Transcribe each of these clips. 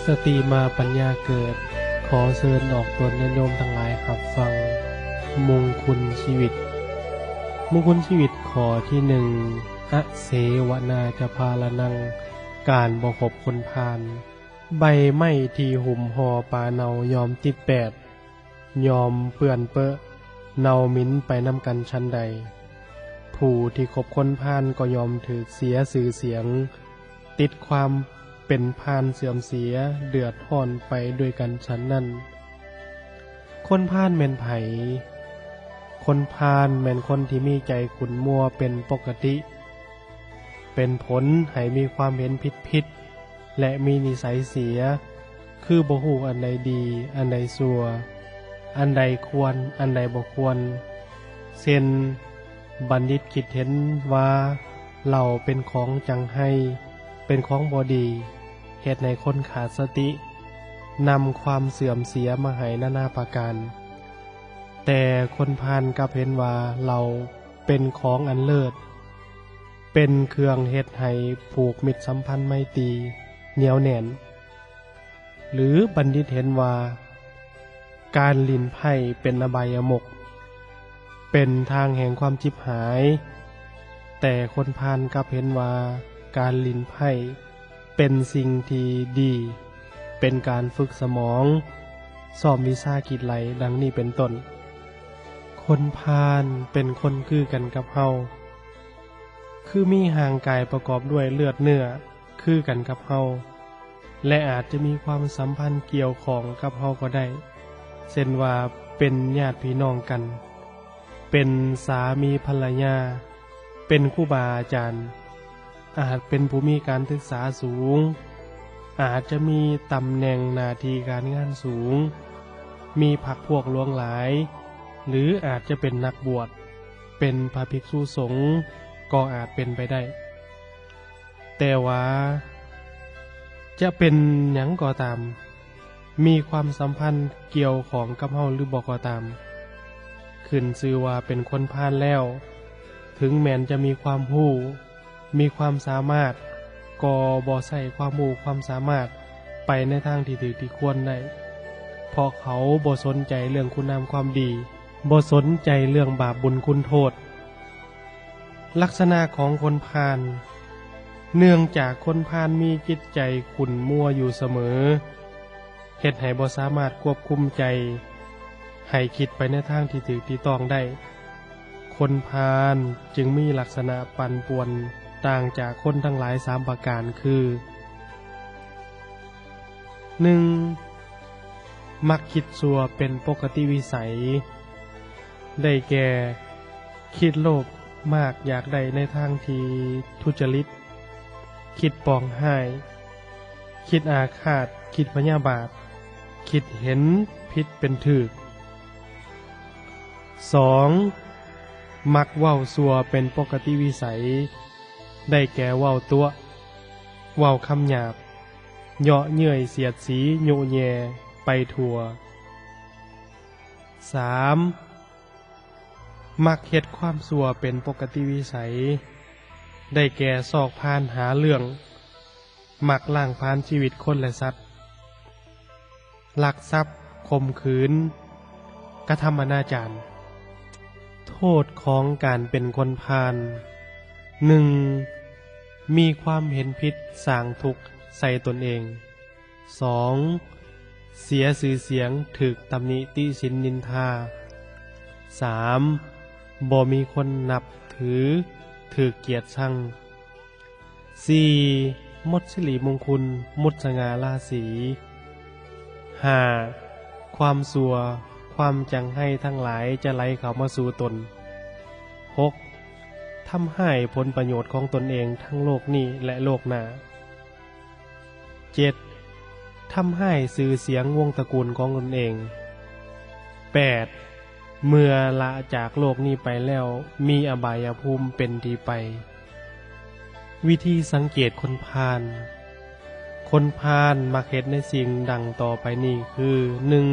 ສະຕິມາປັນຍາເກີດ, ຂໍເຊີນອອກຕົນຍາດໂຍມທັງຫຼາຍຮັບຟັງມົງຄຸນຊີວິດ. ມົງຄຸນຊີວິດຂໍ້ທີໜຶ່ງ, ອະເສວະນາຈະພາລະນັງ, ການບໍ່ຄົບຄົນພານ. ໃບໄມ້ທີ່ຫຸ້ມຫໍ່ປ່າເນົ່າຍ່ອມຕິດແປດ, ຍ່ອມເປື້ອນເປິະ, ເນົ່າໝິ່ນໄປນຳກັນຊັ້ນໃດ. ຜູ້ທີ່ຄົບຄົນພານກໍຍ່ອມຖືກເສຍຊື່ສຽງ, ຕິດຄວາມເປັນພານເສື່ອມເສຍ, ເດືອດຮ້ອນໄປດ້ວຍກັນຊັ້ນນັ້ນ. ຄົນພານແມ່ນໃຜ? ຄົນພານແມ່ນຄົນທີ່ມີໃຈຂຸ້ນມົວເປັນປົກກະຕິ, ເປັນຜົນໃຫ້ມີຄວາມເຫັນຜິດໆ ແລະ ມີນິໄສເສຍ, ຄືບໍ່ຮູ້ອັນໃດດີ, ອັນໃດຊົ່ວ, ອັນໃດຄວນ, ອັນໃດບໍ່ຄວນ. ເຊັ່ນ, ບັນດິດຄິດເຫັນວ່າເຫຼົ້າເປັນຂອງຈັງໄຮ, ເປັນຂອງບໍ່ດີ, ເຮັດໃຫ້ຄົນຂາດສະຕິ, ນຳຄວາມເສື່ອມເສຍມາໃຫ້ນານາປະການ. ແຕ່ຄົນພານກັບເຫັນວ່າເຫຼົ້າເປັນຂອງອັນເລີດ, ເປັນເຄື່ອງເຮັດໃຫ້ຜູກມິດສຳພັນໄມຕີໜຽວແໜ້ນ. ຫຼືບັນດິດເຫັນວ່າການຫຼິ້ນໄພ້ເປັນອະບາຍະມຸກ, ເປັນທາງແຫ່ງຄວາມຈິບຫາຍ, ແຕ່ຄົນພານກັບເຫັນວ່າການຫຼິ້ນໄພ້ເປັນສິ່ງທີ່ດີ, ເປັນການຝຶກສະໝອງ, ຊ້ອມວິຊາກິດໄລ, ດັ່ງນີ້ເປັນຕົ້ນ. ຄົນພານເປັນຄົນຄືກັນກັບເຮົາ, ຄືມີຮ່າງກາຍປະກອບດ້ວຍເລືອດເນື້ອຄືກັນກັບເຮົາ ແລະ ອາດຈະມີຄວາມສຳພັນກ່ຽວຂ້ອງກັບເຮົາກໍໄດ້, ເຊັ່ນວ່າເປັນຍາດພີ່ນ້ອງກັນ, ເປັນສາມີພັນລະຍາ, ເປັນຄູບາອາຈານ, ອາດເປັນຜູ້ມີການສຶກສາສູງ, ອາດຈະມີຕຳແໜ່ງໜ້າທີ່ການງານສູງ, ມີພັກພວກຫຼວງຫຼາຍ, ຫຼື ອາດຈະເປັນນັກບວດ, ເປັນພະພິກສຸສົງກໍອາດເປັນໄປໄດ້. ແຕ່ວ່າຈະເປັນຫຍັງກໍຕາມ, ມີຄວາມສຳພັນກ່ຽວຂ້ອງກັບເຮົາຫຼືບໍ່ກໍຕາມ, ຂຶ້ນຊື່ວ່າເປັນຄົນພານແລ້ວ, ເຖິງແມ່ນຈະມີຄວາມຮູ້, ມີຄວາມສາມາດ, ກໍບໍ່ໃຊ້ຄວາມຮູ້ຄວາມສາມາດໄປໃນທາງທີ່ຖືກທີ່ຄວນໄດ້, ເພາະເຂົາບໍ່ສົນໃຈເລື່ອງຄຸນງາມຄວາມດີ, ບໍ່ສົນໃຈເລື່ອງບາບບຸນຄຸນໂທດ. ລັກສະນະຂອງຄົນພານ, ເນື່ອງຈາກຄົນພານມີຈິດໃຈຂຸ້ນມົວຢູ່ສະເໝີ, ເຮັດໃຫ້ບໍ່ສາມາດຄວບຄຸມໃຈໃຫ້ຄິດໄປໃນທາງທີ່ຖືກທີ່ຕ້ອງໄດ້. ຄົນພານຈຶ່ງມີລັກສະນະປັ່ນປ່ວນຕ່າງຈາກຄົນທັງຫຼາຍສາມປະການຄື, ໜຶ່ງ ມັກຄິດຊົ່ວເປັນປົກກະຕິວິໄສ, ໄດ້ແກ່ ຄິດໂລບມາກຢາກໄດ້ໃນທາງທີ່ທຸຈະລິດ, ຄິດປອງຮ້າຍ, ຄິດອາຄາດ, ຄິດພະຍາບາດ, ຄິດເຫັນຜິດເປັນຖືກ. ສອງ ມັກເວົ້າຊົ່ວເປັນປົກກະຕິວິໄສ, ໄດ້ແກ່ເວົ້າຕົວະ, ເວົ້າຄຳຫຍາບ, ເຍາະເຍີ້ຍສຽດສີ, ຍຸແຍ່ໄປທົ່ວ. ສາມ ມັກເຮັດຄວາມຊົ່ວເປັນປົກກະຕິວິໄສ, ໄດ້ແກ່ຊອກພານຫາເລື່ອງ, ມັກລ້າງຜານຊີວິດຄົນ ແລະ ສັດ, ລັກຊັບ, ຂົ່ມຂືນ, ກະທຳອະນາຈານ. ໂທດຂອງການເປັນຄົນພານ, ໜຶ່ງ ມີຄວາມເຫັນຜິດສ້າງທຸກໃສ່ຕົນເອງ. ສອງ ເສຍຊື່ສຽງ, ຖືກຕຳໜິຕິສິນນິນທາ. ສາມ ບໍ່ມີຄົນນັບຖື, ຖືກກຽດຊັງ. ສີ່ ໝົດສິລິມຸງຄຸນ, ໝົດສະຫງ່າລາສີ. ຫ້າ ຄວາມຊົ່ວ, ຄວາມຈັງໄຫ້ທັງຫຼາຍຈະໄຫຼເຂົ້າມາສູ່ຕົນ. ຫົກ ທຳຮ້າຍຜົນປະໂຫຍດຂອງຕົນເອງທັງໂລກນີ້ ແລະ ໂລກໜ້າ. ເຈັດ ທຳຮ້າຍຊື່ສຽງວົງຕະກູນຂອງຕົນເອງ. ແປດ ເມື່ອລະຈາກໂລກນີ້ໄປແລ້ວ ມີອະບາຍະພູມເປັນທີ່ໄປ. ວິທີສັງເກດຄົນພານ. ຄົນພານມັກເຮັດໃນສິ່ງດັ່ງຕໍ່ໄປນີ້ຄື, ໜຶ່ງ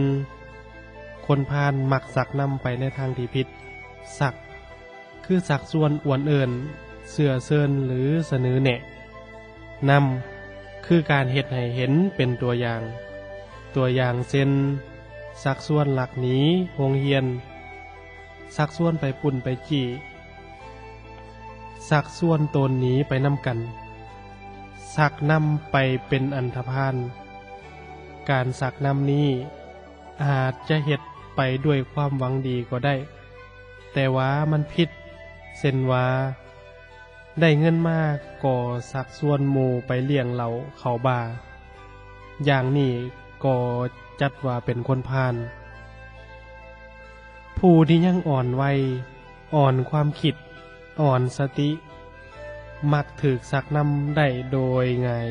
ຄົນພານມັກຊັກນຳໄປໃນທາງທີ່ຜິດ. ຊັກ ຄືຊັກຊວນ, ອວນເອີ້ນ, ເຊື້ອເຊີນ ຫຼື ສະເໜີແນະນຳ. ຄືການເຮັດໃຫ້ເຫັນເປັນຕົວຢ່າງ. ຕົວຢ່າງເຊັ່ນ ຊັກຊວນລັກໜີໂຮງຮຽນ, ຊັກຊວນໄປປຸ້ນໄປຈີ້, ຊັກຊວນໂຕນໜີໄປນຳກັນ, ຊັກນຳໄປເປັນອັນທະພານ. ການຊັກນຳນີ້ ອາດຈະເຮັດໄປດ້ວຍຄວາມຫວັງດີກໍໄດ້, ແຕ່ວ່າມັນຜິດ, ເຊັ່ນວ່າ ໄດ້ເງິນມາກໍຊັກຊວນໝູ່ໄປລ້ຽງເຫຼົ້າເຂົ້າບາ, ຢ່າງນີ້ກໍຈັດວ່າເປັນຄົນພານ. ຜູ້ທີ່ຍັງອ່ອນໄວ, ອ່ອນຄວາມຄິດ, ອ່ອນສະຕິ, ມັກຖືກຊັກນຳໄດ້ໂດຍງ່າຍ.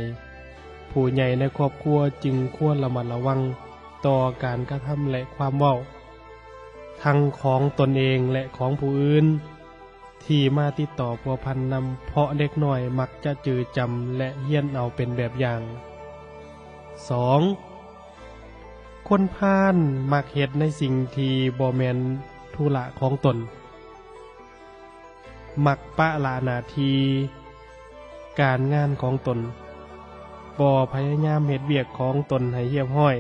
ຜູ້ໃຫຍ່ໃນຄອບຄົວຈຶ່ງຄວນລະມັດລະວັງຕໍ່ການກະທຳ ແລະ ຄວາມເວົ້າ, ທັງຂອງຕົນເອງ ແລະ ຂອງຜູ້ອື່ນ ທີ່ມາຕິດຕໍ່ພົວພັນນຳ, ເພາະເດັກນ້ອຍມັກຈະຈື່ຈຳ ແລະ ຮຽນເອົາເປັນແບບຢ່າງ. ສອງ, ຄົນພານມັກເຮັດໃນສິ່ງທີ່ບໍ່ແມ່ນທຸລະຂອງຕົນ, ມັກປະລະໜ້າທີ່ການງານຂອງຕົນ, ບໍ່ພະຍາຍາມເຮັດວຽກຂອງຕົນໃຫ້ຮຽບຮ້ອຍ,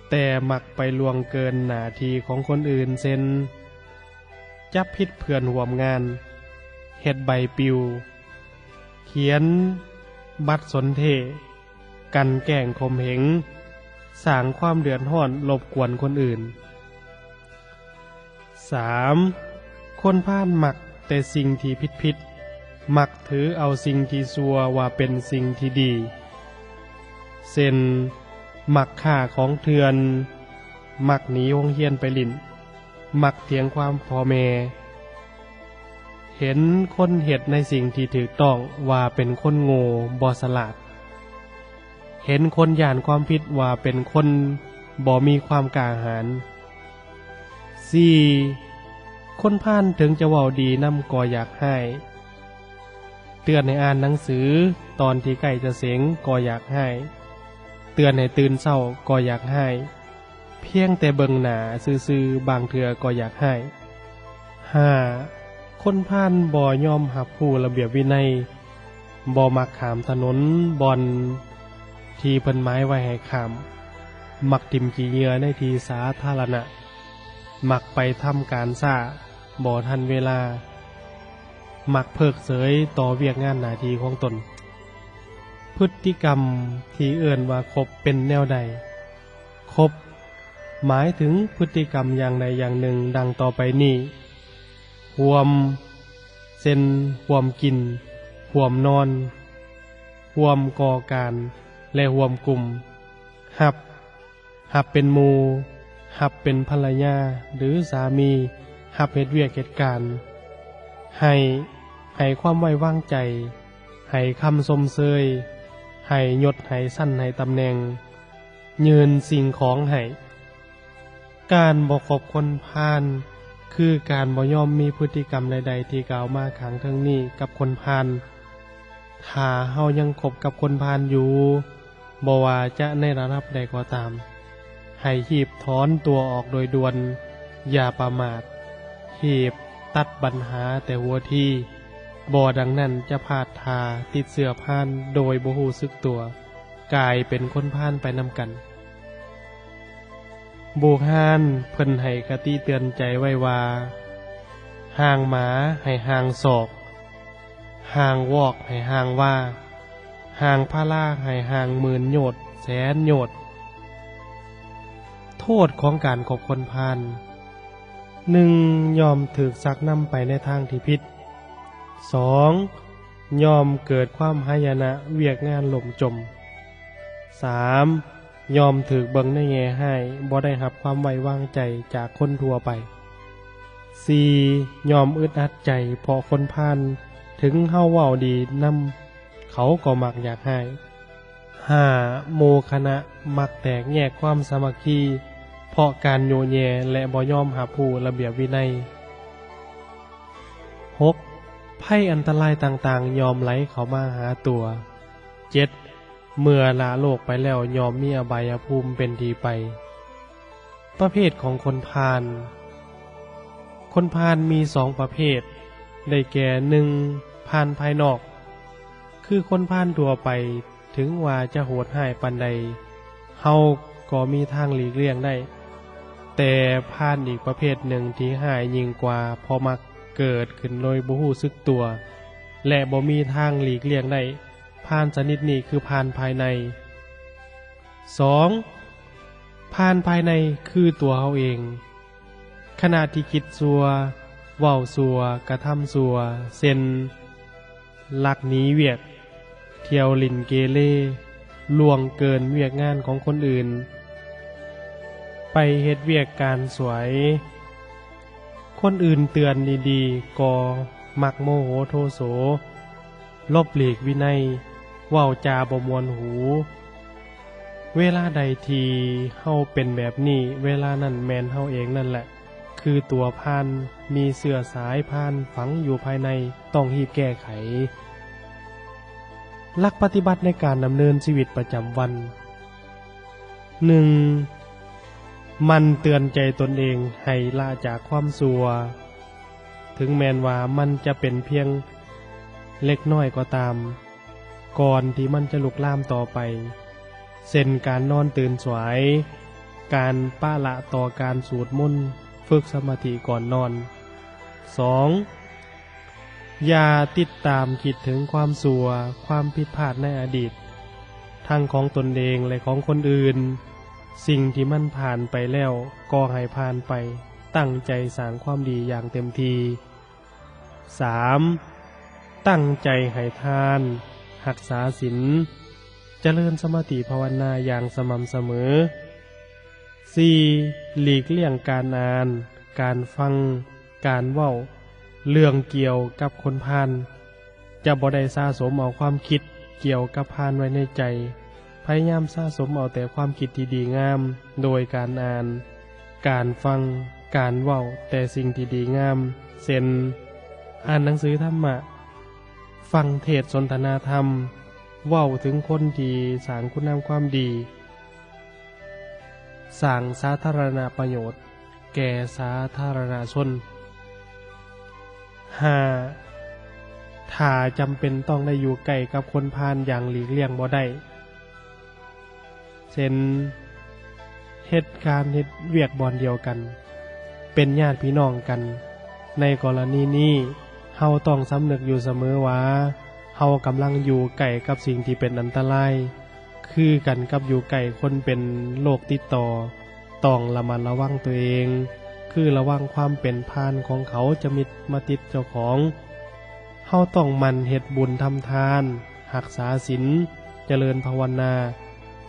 ແຕ່ມັກໄປລ່ວງເກີນໜ້າທີ່ຂອງຄົນອື່ນ, ເຊັ່ນ ຈັບຜິດເພື່ອນຮ່ວມງານ, ເຮັດໃບປິວ, ຂຽນບັດສົນເທ, ກັ່ນແກ້ງຂົ່ມເຫງ, ສ້າງຄວາມເດືອດຮ້ອນລົບກວນຄົນອື່ນ. ສາມ, ຄົນພານມັກແຕ່ສິ່ງທີ່ຜິດໆ, ມັກຖືເອົາສິ່ງທີ່ຊົ່ວວ່າເປັນສິ່ງທີ່ດີ, ເຊັ່ນ ມັກຄ້າຂອງເຖື່ອນ, ມັກໜີໂຮງຮຽນໄປຫຼິ້ນ, ມັກຖຽງຄວາມພໍ່ແມ່, ເຫັນຄົນເຮັດໃນສິ່ງທີ່ຖືກຕ້ອງວ່າເປັນຄົນໂງ່ບໍ່ສະຫຼາດ, ເຫັນຄົນຢ້ານຄວາມຜິດວ່າເປັນຄົນບໍ່ມີຄວາມກ້າຫານ. ສີ່, ຄົນພານເຖິງຈະເວົ້າດີນຳກໍຢາກຮ້າຍ, ເຕືອນໃຫ້ອ່ານໜັງສືຕອນທີ່ໃກ້ຈະເສັງກໍຢາກຮ້າຍ, ເຕືອນໃຫ້ຕື່ນເຊົ້າກໍຢາກຮ້າຍ, ພຽງແຕ່ເບິ່ງໜ້າຊື່ໆ ບາງເທື່ອກໍຢາກຮ້າຍ. ຫ້າ, ຄົນພານບໍ່ຍອມຮັບຮູ້ລະບຽບວິໄນ, ບໍ່ມັກຂ້າມຖະໜົນບ່ອນທີ່ເພິ່ນໝາຍໄວ້ໃຫ້ຂ້າມ, ມັກຖິ້ມຂີ້ເຫຍື້ອໃນທີ່ສາທາລະນະ, ມັກໄປທຳການຊ້າ, ບໍ່ທັນເວລາ, ມັກເພີກເສີຍຕໍ່ວຽກງານໜ້າທີ່ຂອງຕົນ. ພຶດຕິກຳທີ່ເອີ້ນວ່າຄົບເປັນແນວໃດ? ຄົບ ໝາຍເຖິງພຶດຕິກຳຢ່າງໃດຢ່າງໜຶ່ງດັ່ງຕໍ່ໄປນີ້: ຮ່ວມ ເຊັ່ນ ຮ່ວມກິນ, ຮ່ວມນອນ, ຮ່ວມກໍ່ການ ແລະ ຮ່ວມກຸ່ມ. ຮັບ ຮັບເປັນໝູ່, ຮັບເປັນພັນລະຍາ ຫຼື ສາມີ, ຮັບເຮັດວຽກເຮັດການ. ໃຫ້ ໃຫ້ຄວາມໄວ້ວາງໃຈ, ໃຫ້ຄຳຊົມເຊີຍ, ໃຫ້ຍົດ, ໃຫ້ຊັ້ນ, ໃຫ້ຕຳແໜ່ງ, ຍື່ນສິ່ງຂອງໃຫ້. ການບໍ່ຄົບຄົນພານ ຄືການບໍ່ຍອມມີພຶດຕິກຳໃດໆທີ່ກ່າວມາຂ້າງເທິງນີ້ກັບຄົນພານ. ຖ້າເຮົາຍັງຄົບກັບຄົນພານຢູ່, ບໍ່ວ່າຈະໃນລະດັບໃດກໍຕາມ, ໃຫ້ຮີບຖອນຕົວອອກໂດຍດ່ວນ, ຢ່າປະໝາດ, ຮີບຕັດບັນຫາແຕ່ຫົວທີ, ບໍ່ດັ່ງນັ້ນຈະພາດທ່າຕິດເຊື້ອພານໂດຍບໍ່ຮູ້ສຶກຕົວ, ກາຍເປັນຄົນພານໄປນຳກັນ. ໂບກຮານເພິ່ນໃຫ້ຄະຕິເຕືອນໃຈໄວ້ວ່າ, ຮ່າງໝາໃຫ້ຮ່າງຊອກ, ຮ່າງວອກໃຫ້ຮ່າງວ່າ, ຮ່າງພາລາໃຫ້ຮ່າງໝື່ນໂຍດແສນໂຍດ. ໂທດຂອງການຄົບຄົນພານ, ໜຶ່ງ ຍ່ອມຖືກຊັກນຳໄປໃນທາງທີ່ຜິດ. ສອງ ຍ່ອມເກີດຄວາມຫາຍະນະ, ວຽກງານລົ້ມຈົມ. ສາມ ຍ່ອມຖືກເບິ່ງໃນແງ່ຮ້າຍ, ບໍ່ໄດ້ຮັບຄວາມໄວ້ວາງໃຈຈາກຄົນທົ່ວໄປ. ສີ່ ຍ່ອມອຶດອັດໃຈເພາະຄົນພານ, ເຖິງເຮົາເວົ້າດີນຳ, ເຂົາກໍມັກຢາກຮ້າຍ. ຫ້າ ໂມຄະນະ ມັກແຕກແຍກຄວາມສາມັກຄີ ເພາະການໂຍແຍ ແລະ ບໍ່ຍອມຮັບຮູ້ລະບຽບວິໄນ. ຫົກ ໄພອັນຕະລາຍຕ່າງໆ ຍ່ອມໄຫຼເຂົ້າມາຫາຕົວ. ເຈັດ ເມື່ອລະໂລກໄປແລ້ວ ຍ່ອມມີອະບາຍະພູມເປັນທີ່ໄປ. ປະເພດຂອງຄົນພານ. ຄົນພານມີສອງປະເພດ ໄດ້ແກ່ ໜຶ່ງ ພານພາຍນອກ ຄືຄົນພານທົ່ວໄປ ເຖິງວ່າຈະໂຫດຮ້າຍປານໃດ, ເຮົາກໍມີທາງຫຼີກລ່ຽງໄດ້. ແຕ່ພານອີກປະເພດໜຶ່ງທີ່ຮ້າຍຍິ່ງກວ່າ ເພາະມັກເກີດຂຶ້ນໂດຍບໍ່ຮູ້ສຶກຕົວ ແລະ ບໍ່ມີທາງຫຼີກລ່ຽງໄດ້. ພານຊະນິດນີ້ຄືພານພາຍໃນ. ສອງ, ພານພາຍໃນຄືຕົວເຮົາເອງ. ຂະນະທີ່ຄິດຊົ່ວ, ເວົ້າຊົ່ວ, ກະທຳຊົ່ວ, ເຊັ່ນ ລັກໜີວຽກ, ທ່ຽວຫຼິ້ນເກເລ, ລ່ວງເກີນວຽກງານຂອງຄົນອື່ນ, ໄປເຮັດວຽກການສວຍ, ຄົນອື່ນເຕືອນດີໆ ກໍມັກໂມໂຫໂທໂສ, ຫຼົບຫຼີກວິໄນ, ເວົ້າຈາບໍ່ມ່ວນຫູ. ເວລາໃດທີ່ເຮົາເປັນແບບນີ້, ເວລານັ້ນແມ່ນເຮົາເອງນັ້ນແຫຼະ ຄືຕົວພານ, ມີເຊື້ອສາຍພານຝັງຢູ່ພາຍໃນ, ຕ້ອງຮີບແກ້ໄຂ. ຫຼັກປະຕິບັດໃນການດຳເນີນຊີວິດປະຈຳວັນ. ໜຶ່ງ, ໝັ່ນເຕືອນໃຈຕົນເອງໃຫ້ລະຈາກຄວາມຊົ່ວ, ເຖິງແມ່ນວ່າມັນຈະເປັນພຽງເລັກນ້ອຍກໍຕາມ, ກ່ອນທີ່ມັນຈະລຸກລາມຕໍ່ໄປ, ເຊັ່ນ ການນອນຕື່ນສວາຍ, ການປະລະຕໍ່ການສູດມົນ, ຝຶກສະມາທິກ່ອນນອນ. ສອງ, ຢ່າຕິດຕາມຄິດເຖິງຄວາມຊົ່ວ, ຄວາມຜິດພາດໃນອະດີດ, ທັງຂອງຕົນເອງ ແລະ ຂອງຄົນອື່ນ. ສິ່ງທີ່ມັນຜ່ານໄປແລ້ວກໍໃຫ້ຜ່ານໄປ, ຕັ້ງໃຈສ້າງຄວາມດີຢ່າງເຕັມທີ່. ສາມ, ຕັ້ງໃຈໃຫ້ທານ, ຮັກສາສິນ, ຈະເລີນສະມາທິພາວະນາຢ່າງສະໝ່ຳສະເໝີ. ສີ່, ຫຼີກລ່ຽງການອ່ານ, ການຟັງ, ການເວົ້າເລື່ອງກ່ຽວກັບຄົນພານ, ຈະບໍ່ໄດ້ສະສົມເອົາຄວາມຄິດກ່ຽວກັບພານໄວ້ໃນໃຈ. ພະຍາຍາມສະສົມເອົາແຕ່ຄວາມຄິດທີ່ດີງາມ ໂດຍການອ່ານ, ການຟັງ, ການເວົ້າແຕ່ສິ່ງທີ່ດີງາມ, ເຊັ່ນ ອ່ານໜັງສືທຳມະ, ຟັງເທດສົນທະນາທຳ, ເວົ້າເຖິງຄົນທີ່ສ້າງຄຸນງາມຄວາມດີ, ສ້າງສາທາລະນະປະໂຫຍດແກ່ສາທາລະນະຊົນ. ຫ້າ, ຖ້າຈຳເປັນຕ້ອງໄດ້ຢູ່ໃກ້ກັບຄົນພານຢ່າງຫຼີກລ່ຽງບໍ່ໄດ້, ເຊັ່ນ ເຮັດການເຮັດວຽກບ່ອນດຽວກັນ, ເປັນຍາດພີ່ນ້ອງກັນ, ໃນກໍລະນີນີ້ ເຮົາຕ້ອງສຳນຶກຢູ່ສະເໝີວ່າ ເຮົາກຳລັງຢູ່ໃກ້ກັບສິ່ງທີ່ເປັນອັນຕະລາຍ, ຄືກັນກັບຢູ່ໃກ້ຄົນເປັນໂລກຕິດຕໍ່. ຕ້ອງລະມັດລະວັງຕົວເອງ, ຄືລະວັງຄວາມເປັນພານຂອງເຂົາຈະມິດມາຕິດເຈົ້າຂອງ. ເຮົາຕ້ອງໝັ່ນເຮັດບຸນທຳທານ, ຮັກສາສິນ, ຈະເລີນພາວະນາ,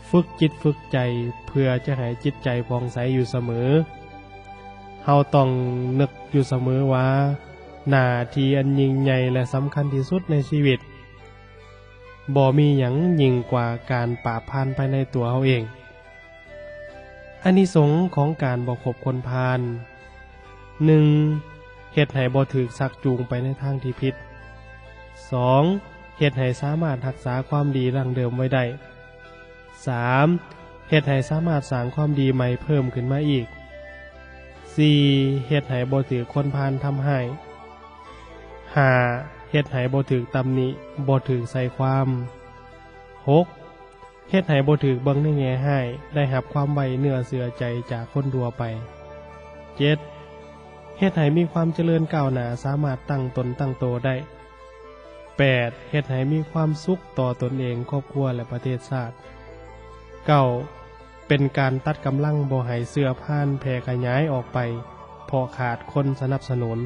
ຝຶກຈິດຝຶກໃຈ ເພື່ອຈະໃຫ້ຈິດໃຈຜ່ອງໃສຢູ່ສະເໝີ. ເຮົາຕ້ອງນຶກຢູ່ສະເໝີວ່າ ໜ້າທີ່ອັນຍິ່ງໃຫຍ່ ແລະ ສຳຄັນທີ່ສຸດໃນຊີວິດ ບໍ່ມີຫຍັງຍິ່ງກວ່າການປາບພານພາຍໃນຕົວເຮົາເອງ. ອານິສົງຂອງການບໍ່ຄົບຄົນພານ. ໜຶ່ງ, ເຮັດໃຫ້ບໍ່ຖືກຊັກຈູງໄປໃນທາງທີ່ຜິດ. ສອງ, ເຮັດໃຫ້ສາມາດຮັກສາຄວາມດີດັ້ງເດີມໄວ້ໄດ້. ສາມ, ເຮັດໃຫ້ສາມາດສ້າງຄວາມດີໃໝ່ເພີ່ມຂຶ້ນມາອີກ. ສີ່, ເຮັດໃຫ້ບໍ່ຖືກຄົນພານທຳຮ້າຍ. ຫ້າ, ເຮັດໃຫ້ບໍ່ຖືກຕຳໜິ, ບໍ່ຖືກໃສ່ຄວາມ. ຫົກ, ເຮັດໃຫ້ບໍ່ຖືກເບິ່ງໃນແງ່ຮ້າຍ, ໄດ້ຮັບຄວາມໄວ້ເນື້ອເຊື່ອໃຈຈາກຄົນທົ່ວໄປ. ເຈັດ, ເຮັດໃຫ້ມີຄວາມຈະເລີນກ້າວໜ້າ, ສາມາດຕັ້ງຕົນຕັ້ງໂຕໄດ້. ແປດ, ເຮັດໃຫ້ມີຄວາມສຸກຕໍ່ຕົນເອງ, ຄອບຄົວ ແລະ ປະເທດຊາດ. ເກົ້າ, ເປັນການຕັດກຳລັງບໍ່ໃຫ້ເຊື້ອພານແຜ່ຂະຫຍາຍອອກໄປ ເພາະຂາດຄົນສະໜັບສະໜູນ.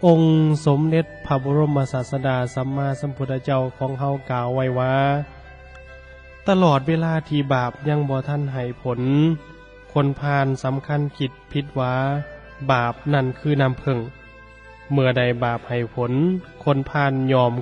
ອົງສົມເດັດພະບໍລົມສາສະດາສຳມາສຳພຸດທະເຈົ້າຂອງເຮົາກ່າວໄວ້ວ່າ, ຕະຫຼອດເວລາທີ່ບາບຍັງບໍ່ທັນໃຫ້ຜົນ, ຄົນພານສຳຄັນຄິດຜິດວ່າບາບນັ້ນຄືນ້ຳເຜິ້ງ. ເມື່ອໃດບາບໃຫ້ຜົນ, ຄົນພານຍ່ອມ